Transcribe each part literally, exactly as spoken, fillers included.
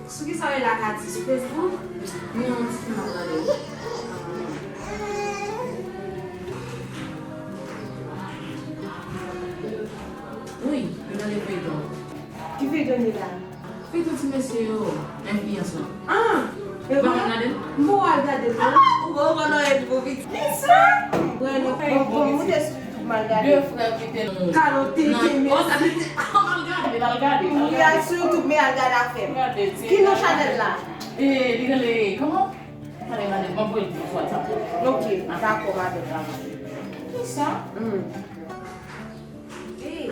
Sou ki sa w ye la, Katy? Sou Facebook? Non, ti fi m ap gade. Wi, li gade feyton. Ki feyton li la? Feyton ti mesye yo, enfliyans lan. Ah! Ou pa konn gade l? M pou al gade l. Ah! Ou bon, ou konn anyen pou vit. Kisa? Bon, bon, bon, moute sou YouTube, m al gade. De frè ki te nan... Kalo tete, mesye. Al gade, al gade. Wi, al sou YouTube, men al gade afè m. Ki non chanèl la? E, li rele, kòman? Gade, gade, m ap voye l sou WhatsApp. Ok, dakò, madanm. Kisa? Hmm. Ey,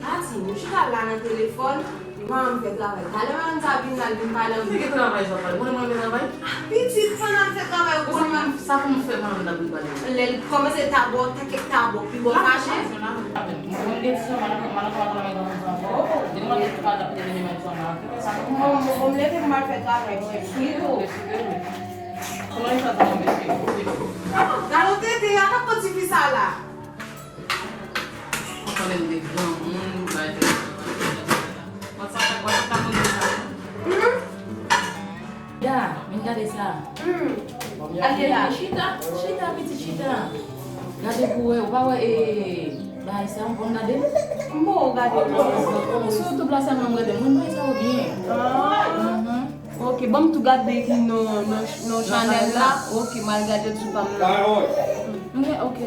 Katy, nou chita la nan telefòn, epi manman m fè travay. Talè manman m sa vin la, l vin pale anpil. Ki travay sa w pale? Ou konnen mwen renmen travay? Ah, pitit, pandan m fè travay, ou konnen mwen. Sa pou m fè manman m nan vin pale? Lè l kòmanse ta bò, ta kèk ta bò, pi bò fache. Mwen gen ti sèman, mwen pa travay nan granmoun sa ankò. Li mande pou pa adapte li menm sèman. Bon, bon, bon, m leve pou m al fè travay mwen. Wi, wi. Kòman li fè sa, mesye? Ah, gade tete, a nan pran ti fi sa la. Mwen konnen m de granmoun, bay tèt. Mwen sa pa, mwen pa konn sa. Hmm? Da, vin gade sa. Hmm. Gade la. Chita, chita, pitit, chita. Gade pou wè, ou pa wè, e, bagay sa, ou konn gade? Bon, gade. Sou YouTube la sèlman m gade, mwen bay sa yo byen. Ah. Mhm. Ok, ban m tou gade ki non, non, non chanèl la. Ok, m al gade sou pa m nan. Ok, ok.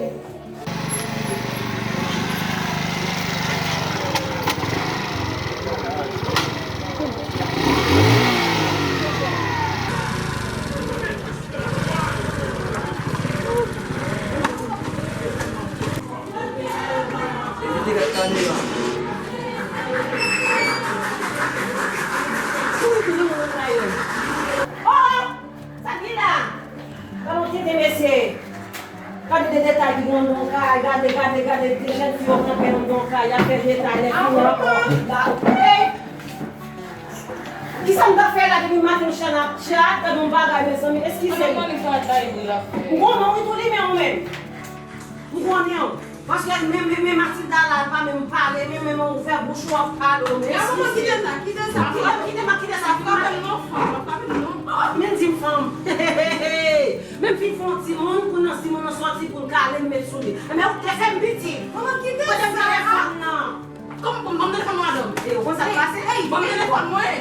Oh! Sa ki la? Gade yon tete mesye. Gade de detay ki gen anndan yon kay. Gade, gade, gade de jèn fi yo kanpe anndan yon kay. Y ap fè detay, lè fini ankò. Hey! Kisa m t ap fè la depi maten, m chita nan chat, gade yon bagay, mezanmi, eskize m. Ou konnen, ou tou limen ou menm. Ou konnen, paske men, men, men Matilda la, l pa menm pale, men, men, men ouvè bouch ou ap pale, ou menm eskize. Kite sa, kite sa, kite sa, kite sa. Men di m fanm. Men m fin fè yon timoun, pou nan timoun nan sòti, pou l kale, m met sou li. Men ou te fè m piti. Manman, kite sa. Kote m telefòn nan? Kòman pou m ban m telefòn mwen, madanm? E, ou konn sa k pase? Ey, ban m telefòn mwen.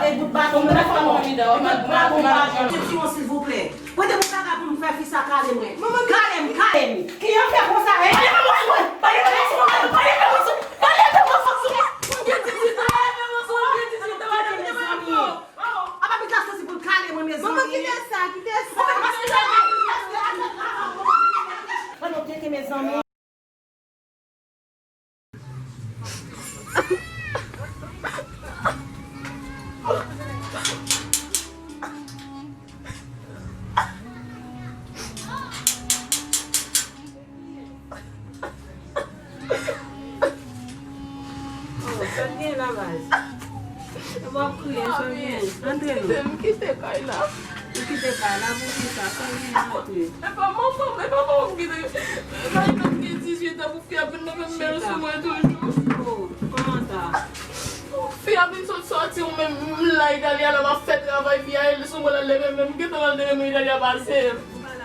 Ey, bout baton, telefòn mwen, Mida. Bout baton, silvouplè. Prete m yon bagay pou m fè fi sa kale mwen. Kale m, kale m. Ki jan fè konsa, hein? Pale fè mwen sou mwen, pale fè mwen sou mwen, pale fè mwen sou mwen, pale fè mwen sou mwen. Mwen gen dizuit an, pale fè mwen sou mwen, mwen gen dizuit an, pale fè mwen sou mwen. Apa pita soti pou l kale mwen, mezanmi. Manman, kite sa, kite sa. Mwen pa tete, mezanmi. Oh, sa k gen la, baz? Epi w ap kriye, sa k gen? Antre non. Kite m, kite kay la. Ou kite kay la, poukisa? Sa k gen, antre. E pa manman m, e pa manman m kite. Kay la gen dizuit an pou fi a vin leve men l sou mwen toujou. Oh, kòman sa? Fi a vin sot sòti, ou menm, m la Itali, alò m ap fè travay fi a, e l sou mwen l al leve men m, m gentan al leve men Itali a pase m.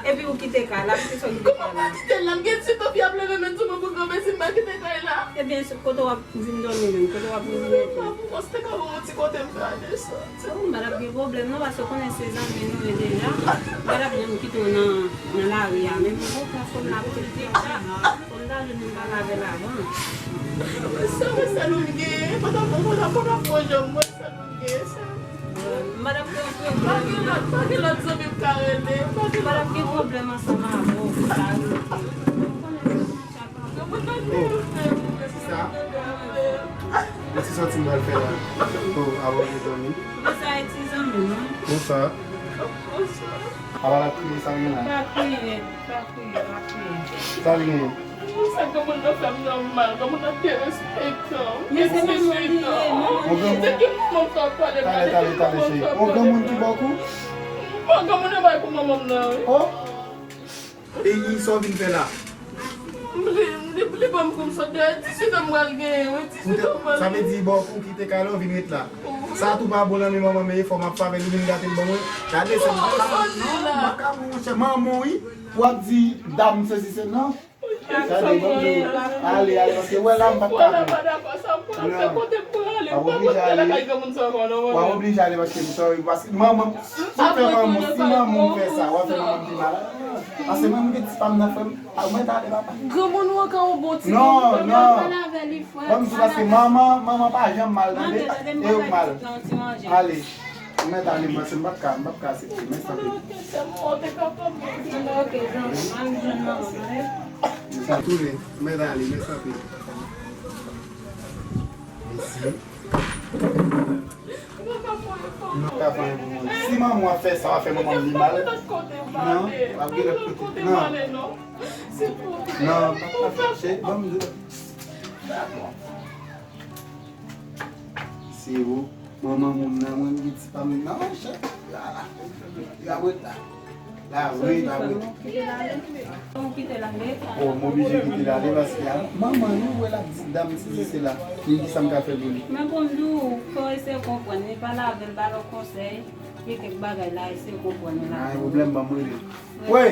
Epi ou kite kay la, poukisa w kite kay la? Kòman m pa kite l la? M gen dizuit an fi ap leve men sou mwen pou granmesi, m pa kite kay la. Ebyen, kote w ap vin dòmi menm, kote w ap vin mete? Mwen pa pou mwen, se te ka ban yon ti kote m ka desann. Oh, m pa t ap gen pwoblèm non, paske w konnen se zanmi nou ye deja. M pa t ap janm kite w nan, nan lari a menm. Ou konprann fò m la pou te di sa. Fò m ta jwenn moun pale avè l avan. Mwen sèl, mwen sèl ou m genyen. Mwen ta, mwen ta, mwen ta fè yon janm, mwen sèl ou m genyen, sèl. Mwen pa t ap gen pwoblèm. Pa gen lòt, pa gen lòt zanmi m ka rele. Pa gen lòt. M pa t ap gen pwoblèm ansanm avè w pou sa rive. Ou konnen se yon ti chat. Oh, kisa? Yon ti sòti m pral fè la. Oh, avan nou dòmi. Kisa e ti zanmi m, wi? Konsa. Apa l ap kriye, sa l gen la? Pa kriye, pa kriye, pa kriye. Sa l gen? Sa granmoun nan fè m nan mal, granmoun nan derespektan. Men se manman l li ye, manman l li ye. Depi manman m t ap pale m la, depi manman m t ap pale m la. Yon granmoun ki bò kou? Bon, granmoun nan bay pou manman m nan, wi. Oh! E, e sa w vin fè la? Li, li, li ban m kou m sot deyò. Dizuit an m pral genyen, wi. Dizuit an m pral genyen. Sa vle di bò kou kite kay la, w vin ret la? Wi. Sa tou pa bon nan men manman, men efò m ap fè avè l, li vin gate l ban mwen. Gade, se non, m pa ka, monchè, manman, wi. W ap di dam sesi se non. Gade, ban m di w, ale, ale, paske wè la, m p ap ka. Non. W ap oblije ale. W ap oblije ale, paske m sòri, paske manman, si w fè manman, si manman w fè sa, w ap fè manman m pi mal. Paske mwen, m gen ti pa m nan frè m, a, mwen ta ale, papa. Granmoun ou an ka yon bon ti granmoun, non, non. Ban m di, paske manman, manman pa janm mal, tande, e yo k mal. Ale. Ou mèt ale, m panse m p ap ka, m p ap ka aksepte, men sanble. Ok, Jean, m al jwenn manman, tande. Sa tounen, ou mèt ale, men sanble. Mesi. Non, pa fè anyen pou mwen. Si manman w ap fè sa, w ap fè manman m pi mal. Non, w ap gen lòt kote. Non. Non, pa, pa fè, cheri, ban m di. Se ou, manman moun nan, mwen, m gen ti pa m nan, chè. La, la. La, wi, la, wi. Ou kite l ale? Oh, m oblije kite l ale paske a, manman, nou wè l ap di dam sesi sela. Men kisa m ka fè pou li? Men pou m di w, fò w eseye konprann li, pale avè l, ba l yon konsèy, gen kèk bagay la, eseye konprann li. Pa gen pwoblèm, ban m rele. Wi!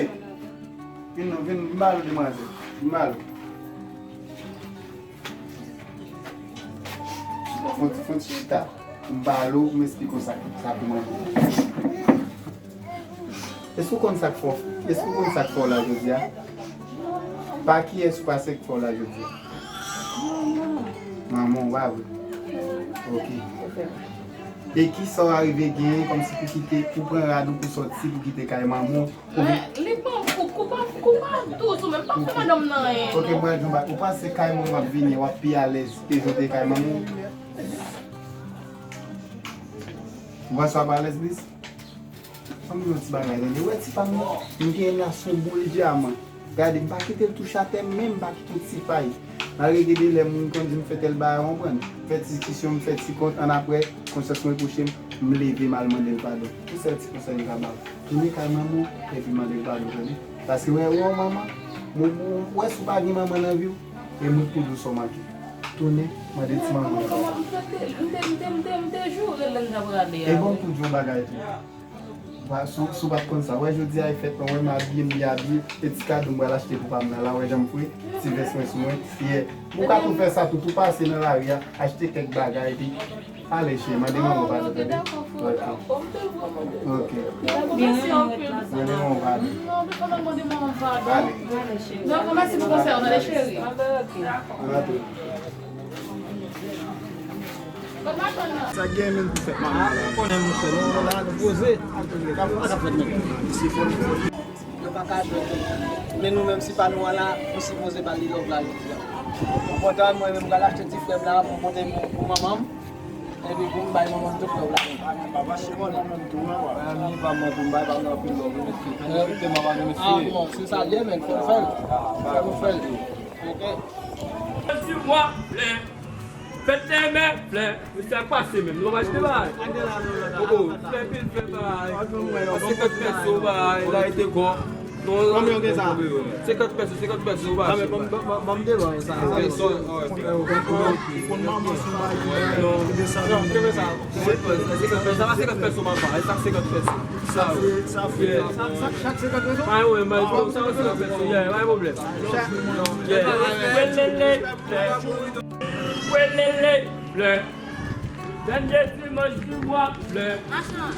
Vin non, vin, vin ba l, demwazèl. Vin ba l. Fon ti, fon ti chita. M pale w, m esplike w sa, sa pou mwen. Èske w konn sa k fè w, èske w konn sa k fè w la jodi a? Pa kiyès ou pase k fè w la jodi a? Manman w, pa vre? Ok. E kisa w arive genyen kòmsi pou kite, pou pran rad ou, pou sòti, pou kite kay manman w? Li ban m kou, kou pa, kou pa dous ou menm, pa fè madanm nan anyen. Ok, mwen di w, ou panse kay manman w ap vini, w ap pi alèz ke jan w te kay manman w? Ou panse w ap alèz plis? Ban m di w yon ti bagay, tande. Ou wè ti pa m nan? M genyen la sou boul dyaman. Gade, m pa kite l touche atè, men m pa kite yon ti pay. Malgre gen de lè moun konn di m fè tèl bagay, w konprann? M fè ti diskisyon, m fè ti kont, annapre, konsyans mwen kouche m, m leve m al mande l padon. Yon sèl ti konsèy m ka ba w. Tounen kay manman w, epi mande l padon, tande? Paske wè, wè yon manman, mwen, mwen, wè si w pa gen manman nan vi w, e mwen pou di w sa w manke. Tounen, mande ti manman w padon. M te, m te, m te, m te, m te joure l lè m t ap rale a. E bon, m pou di w yon bagay tou. Wa, si w, si w pa t konn sa, wè jodi a e fèt mwen, wè m abiye, m byen abiye, e ti kado m pral achte pou pa m nan la, wè jan m fre, ti vès mwen sou mwen, yè. Ou ka tou fè sa tout, ou pase nan lari a, achte kèk bagay, epi ale cheri, mande manman w padon, tande? Ok. Mande manman w padon. Ale. Mèsi pou konsèy ou, tande cheri. Ann antre. Sa gen menm pou fèt manman la. Konnen monchè, nou la, nou poze. Sa k ap fèt menm? Yo pa ka jwenn li. Men nou menm, si pa nou an la, nou sipoze ba li love la jodi a. Kontan mwen menm, m pral achte ti frè m la pou pote pou, pou manman m. Epi pou m bay manman m tout love la. Papa, si konnen manman m tou, manman m pa manke m bay, pa m anpil love, mesye. Respekte manman m, mesye. Ah, bon, se sa l ye, men, fò n fè l. Fò n fè l. Ok. Di mwa, flè. Fèt lè mè, flè. Mesye, sa k pase menm? Nou pa achte bagay. Oh, oh, flè pil, flè bay. Senkant pèso bay, la rete kò. Non, konbyen w gen sa? Senkant pèso, senkant pèso, ou pa achte. Ban m, ban m, ban m, ban m devan sa. Ok, sorry, alright. Ou konn manman sou bay. Non. Non, kenbe sa. Senkant pèso, sa pa senkant pèso, papa. E sa senkant pèso. Sa, sa, sa, chak senkant pèso? Pa gen pwoblèm, pa gen pwoblèm. Sa pa senkant pèso, yeah, pa gen pwoblèm. Yeah. Welele, flè. Welele, flè. Dènye dimanch di mwa, flè. Machan.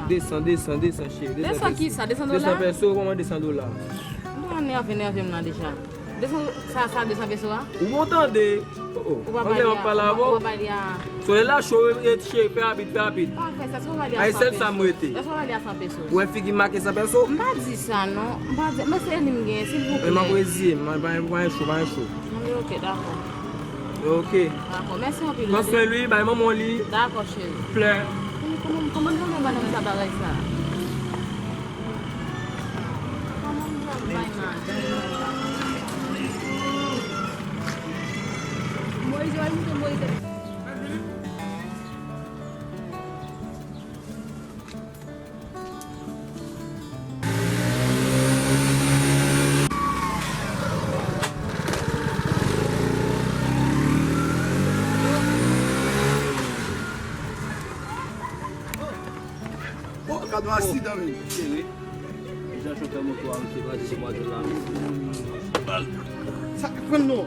Desan, desan, desan, cheri. Desan kisa? Desan dola? Desan pèso, kòman desan dola? Ou pa nève, nève m nan deja. Desan, sa, sa, desan pèso a? Ou bon tande? Oh, oh. Anglè, m ap pale avè w. Ou pa pale a. Solèy la cho, e, cheri, fè rapid, fè rapid. Pa fè sa, si w pale a san pèso. Ayisyen sa m rete. Èske w pale a san pèso? Ou wè figi m make san pèso? M pa di sa, non. M pa di, men se li m genyen, silvouplè. Men m ap reziye m, pa, pa, pa gen cho, pa gen cho. Non, men ok, dakò. Ok. Dakò, mèsi anpil. Pran swen li, bay manman w li. Dakò, cheri. Flè. Kòman, kòman nou fè madanm sa bagay sa? Kòman nou fè bay madanm? Moyiz, yo al moute Moyiz. Ka gen yon aksidan menm. Cheri, jan chofè moto a, misye kraze sou mwa de la. Sa k ap pran non?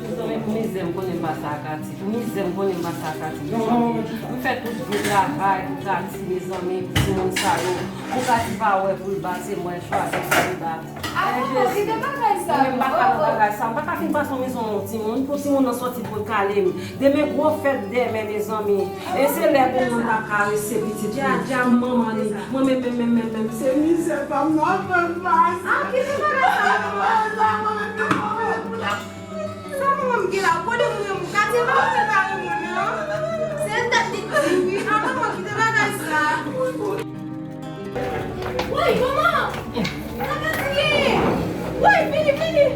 Mezanmi, pou mizè m konnen m pase ak Katy. Pou mizè m konnen m pase ak Katy. Mezanmi, m fè tout gwo travay pou Katy, mezanmi, pou timoun sa yo. Pou Katy pa wè pou l bat, se mwen chwazi pou l bat. Ah, maman, kite bagay sa. Mwen menm m pa ka nan bagay sa. M pa ka fin pase yon mizè yon timoun, pou timoun nan sòti pou l kale m. Demen gwo fèt demen, mezanmi. E se lè pou moun ta karese pitit li. Dja, dja, manman li. Mwen menm, menm, menm, menm, menm, se mizè pa m nan fè m pase. Ah, kite bagay sa, maman. Sa, maman, m gen la, kote moun yo, Katy pa prepare moun nan. Se tèt li ki di wi. Ah, maman, kite bagay sa. Woy, manman! Sa Katy ye? Woy, vini, vini!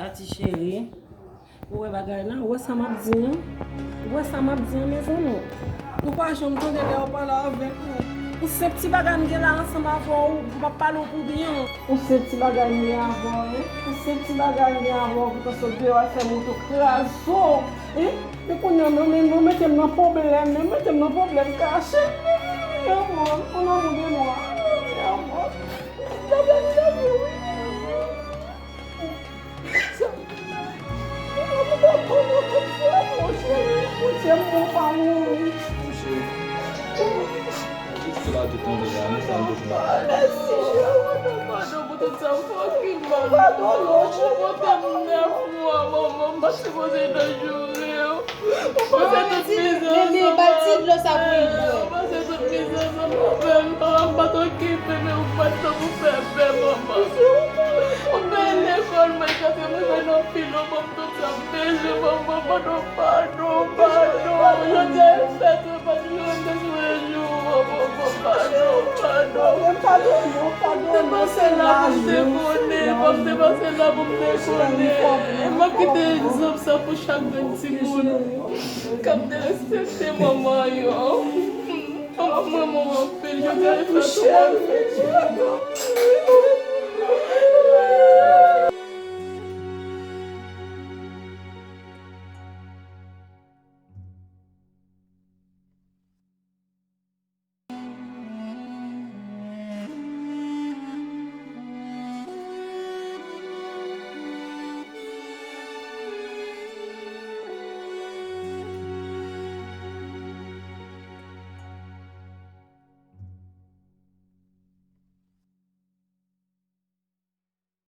Katy cheri, ou wè bagay la, ou wè sa m ap di an? Ou wè sa m ap di an, mezanmi? Ou pa janm tande lè yo pale avèk ou. Yon senp ti bagay m gen la ansanm avè w, m ap pale w pou byen. Yon senp ti bagay m gen avè w, en? Yon senp ti bagay m gen avè w, pou ta sot deyò al fè moto kraze w, en? Men kounye a, men, men, men mete m nan pwoblèm, men mete m nan pwoblèm kache. Mon amour, mon amour de moi. Mon amour. Dada, dada, wi. Padon pou tout sa m fè w, Kim, padon. Ou pote m nèf mwa, manman, m pa t sipoze nan joure w. Ou pase tout mizè ansanm avè m. Ou pase tout mizè ansanm avè m. Manman, m pa t okipe, men ou pa t tankou pèpè, manman. Ou peye lekòl mwen, kase mwen fè nan filo, ban m tout sa m bezwen, manman, padon, padon, padon. Jodi a e fèt, mwen pa t vle rete sou lejou, manman, padon, padon. M te pase la pou m te konnen, m te pase la pou m te konnen. E m ap kite egzanp sa pou chak grenn timoun k ap derespekte manman yo. Manman, manman, anpil, jodi a e fèt, manman.